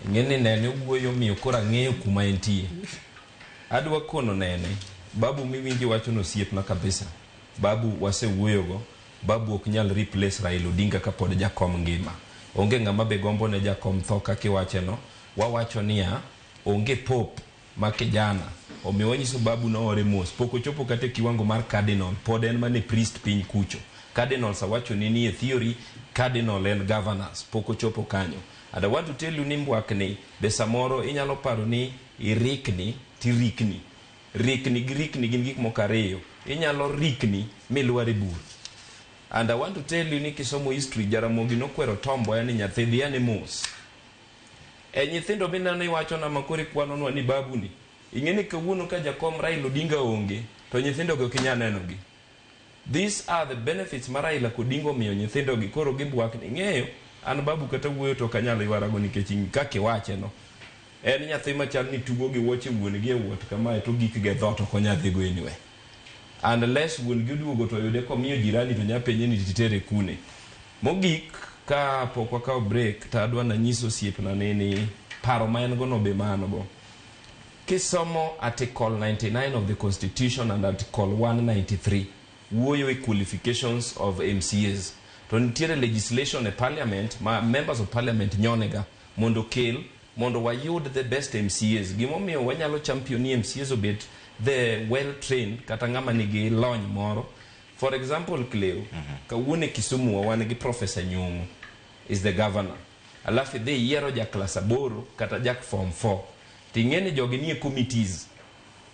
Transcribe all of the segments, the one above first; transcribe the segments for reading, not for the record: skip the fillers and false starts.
Ing'e ni nene owuoyo omiyo koro ang'eyo kuma entie. Adwa kono nene, babu miwinji wacho no osiepna kabisa. Babu wasewuoyogo, babu ok nyal replace Raila Odinga kapod jakom ngima. Onge ng'ama be gombo ne jakom tho kaka iwache no. Wawacho niya, onge pope ma kijana. Omiyo wanyiso babu noore mos. Pok ochopo kata e kiwango mar cardinal, pod en mana e priest piny kucho. Cardinals awachoni ni e theory, cardinal en governors. Pok ochopo kanyo. And I want to tell you ni mbwakni be samoro inyalo paro ni irikni tirikni. Rikni gi rikni gin gik moko ariyo. Inyalo rikni milwar e bur. And I want to tell you ni kisomo history, Jaramogi nokwero Tom Mboya ni nyathi dhi ane mos. E nyithindo mineno iwachona ma koro ikwanonwa ni babu ni, ing'e ni kawuono ka jakom Raila Odinga onge, to nyithindo gi ok inyal nenogi. These are the benefits ma Raila Odinga omiyo nyithindo gi koro gibwakni. Ing'eyo, an babu kata wuoyo to ok anyal ywarago nikech kaka iwache no. En nyathi machal ni tugo gi wuoche wuon gi e wuot kamae to gik gi e dhoot ok onyal dhigo anywhere. Unless wuon gi oduogo to oyude komiyo jirani to nya penje ni titere kune. Mogik, ka pok wakawo break to adwa nanyis osiepna ni ni paro ma en go no be ma an go. Kisomo Article 99 of the Constitution and Article 193 wuoyo e qualifications of MCAs. To nitiere legislation e parliament ma members of parliament nyonega mondo okel mondo wayud the best MCAs. Gimomiyo wanyalo champion ni MCAs obed the well trained kata ng'ama nigi lony moro. For example, Cleo, kawuono e Kisumu wa wan gi Professor Nyong'o is the governor. Alafu idhi iyiero ja class 8 kata ja form 4. Ting'e ni jogi nie committees.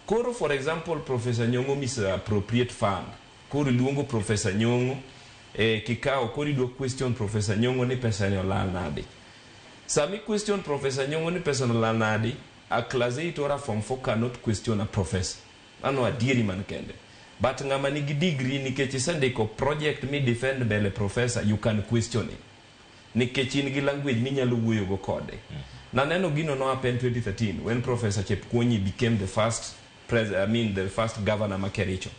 Koro for example, Professor Nyong'o misappropriate fund. Koro iluongo Professor Nyong'o e kikao, koro idwa question Professor Nyong'o ni pesa ni olal nade. Sami question Professor Nyong'o ni pesa no olal nade, a class 8 or a form 4 cannot question a professor. Mano adieri man kende. But ng'ama nigi degree nikech isendiko project mi defend mbele professor, you can question him. Nikech in gi language minyalo wuoyo go kode. Naneno gino no happen 2013 when Professor Chepkwonyi became the first I mean the first governor ma Kericho.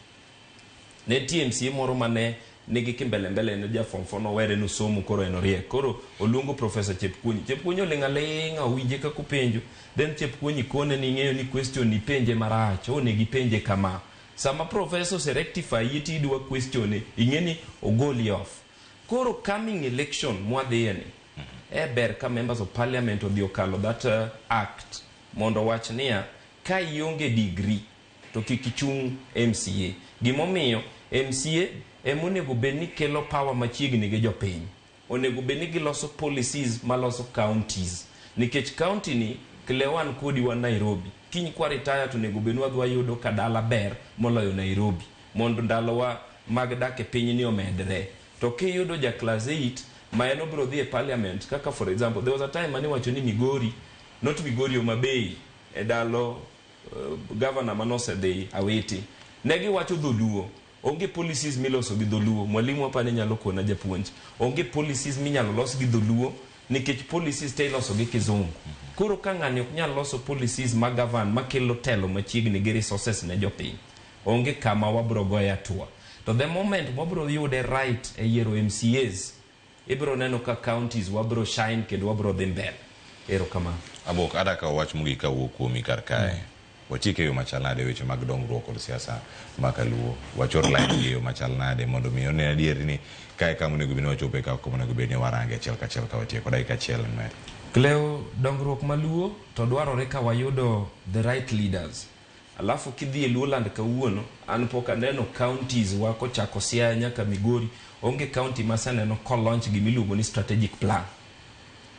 Ne nitie MCA moro mane nigi kimbelembele ne ja form 4 nowere nosomo koro en oriek. Koro oluongo Professor Chepkwonyi. Chepkwonyi oling' aling'a owinje kaka openjo. Then Chepkwonyi kone ni ing'eyo ni question ipenje marach, onego ipenje kama. Sama professor ose rectify yie ti idwa question ing'e ni ogoli off. Koro coming election mwadhiye ni, e ber ka members of parliament odhi okalo that act mondo owach niya, ka ionge degree to kik ichung MCA. Gimomiyo MCA ema onego bed ni kelo power machiegni gi jopiny. Onego bed ni giloso policies maloso counties. Nikech county ni Cleo an kodi wan Nairobi. Kiny kwa retire to onego bed ni wadhi wayudo ka dala ber moloyo Nairobi. Mondo ndalowa mag dak e piny ni omedre. To kiyudo ja class 8 ma en obiro dhi e parliament kaka for example there was a time mane iwacho ni Migori, not Migori Homa Bay e ndalo governor manosedhi Awiti. Ne giwacho dholuo. Onge policies miloso gi dholuo. Mwalimu apani nyalo kona japuonj. Onge policies minyalo los gi dholuo nikech policies te iloso gi kizungu. Koro ka ng'ani ok nyal loso policies ma govern makelo telo machiegni gi resources ne jopiny, onge kama wabro goye hatua. To the moment wabro yude right e yiero MCAs, ibro neno ka counties wabro shine kendo wabro dhi mbele. Erokamano. Abok, ada kawo wach mogik kawuok kuomi kar kae. Watiek e yo machal nade weche mag dongruok kod siasa ma kaluo? Wachor line gi e yo machal nade mondo mi one adier ni kae kama onego bed ni wachope ka kama onego bed ni warange achiel kachiel ka watieko dakika achiel en meri. Cleo, dongruok maluo to dwarore ka wayudo the right leaders. Alafu kidhi e Luoland kawuono, an pok aneno counties wa kochako Siaya nyaka Migori, onge county maseneno kolaunch gimiluongo ni strategic plan.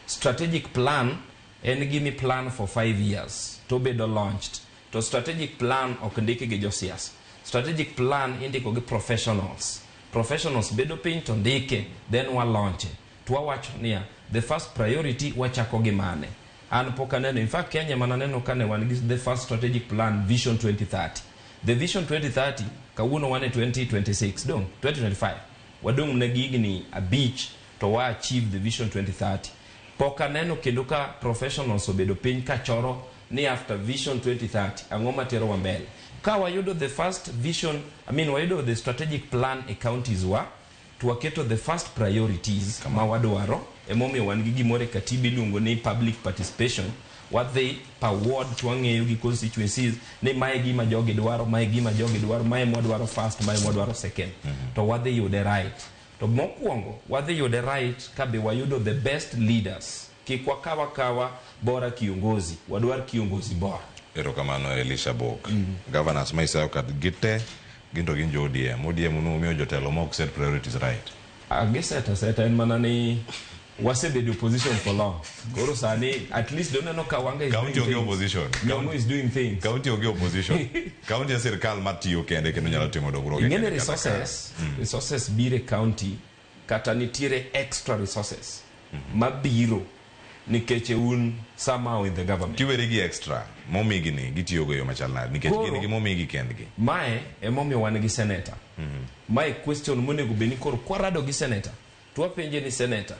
Strategic plan en gimi plan for 5 years to obedo launched. To strategic plan ok ndiki gi josiasa. Strategic plan indiko gi professionals. Professionals bedo piny to ndike, then wa launch. To wawacho niya, the first priority wachako gi mane. An pok aneno, in fact Kenya mana neno kane wan gi the first strategic plan Vision 2030. The Vision 2030 kawuono wan e 2026 dong 2025 wadong' ne gi higni 5 to wa achieve the Vision 2030. Pok aneno kendo ka professionals obedo piny ka choro ni after Vision 2030 ang'o materowa mbele. Ka wayudo the first vision, I mean wayudo the strategic plan e counties wa, to waketo the first priorities ma wadwaro. Emomiyo wan gi gimoro e katiba iluongo ni public participation. Wadhi per ward to wang'eyo gi constituencies ni mae gima jogi dwaro, mae gima jogi dwaro, mae mwadwaro first, mae mwadwaro second. To wadhi yude right. To mokwongo wadhi yude right ka be wayudo the best leaders. Kik wakaw akawa bora kiongozi, wadwar kiongozi bora. Erokamano Elisha Bok. Governors ma Isaya ka gite gin to gin jo ODM. ODM numiyo jotelo ma ok set priorities right. Giset aseta en mana ni wasebedo opposition for long. Koro sani at least doneno ka Wanga is County doing onge things. opposition. Nyong'o is doing things. County onge opposition. County en sirkal matiyo kende kendo nyalo timo dongruok. e Ing'eni kende kata ka. resources biro e county kata nitiere extra resources mabiro nikech un somehow in the government. Kiweri gi extra momigi ni gitiyogo e yo machal nade nikech Koro- gin gi momigi kendgi. Mae emomiyo wan gi senator. Mae question monego bed ni koro kwarado gi senator to wapenje ni senator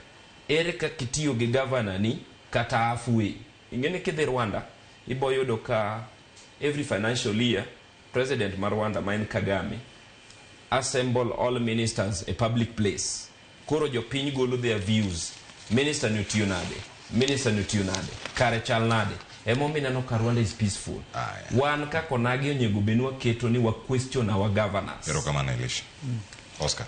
ere kaka itiyo gi governor ni kata halfway. Ing'e ni kidhi Rwanda ibo yudo ka every financial year president ma Rwanda ma en Kagame assemble all ministers e public place. Koro jopiny golo their views. Minister ni otiyo nade? Minister ni otiyo nade? Kare chal nade? Emomiyo ineno ka Rwanda is peaceful. Aya. Wan kaka onagi onego bed ni waketo ni wa question our governors. Erokamano Elisha. Oscar.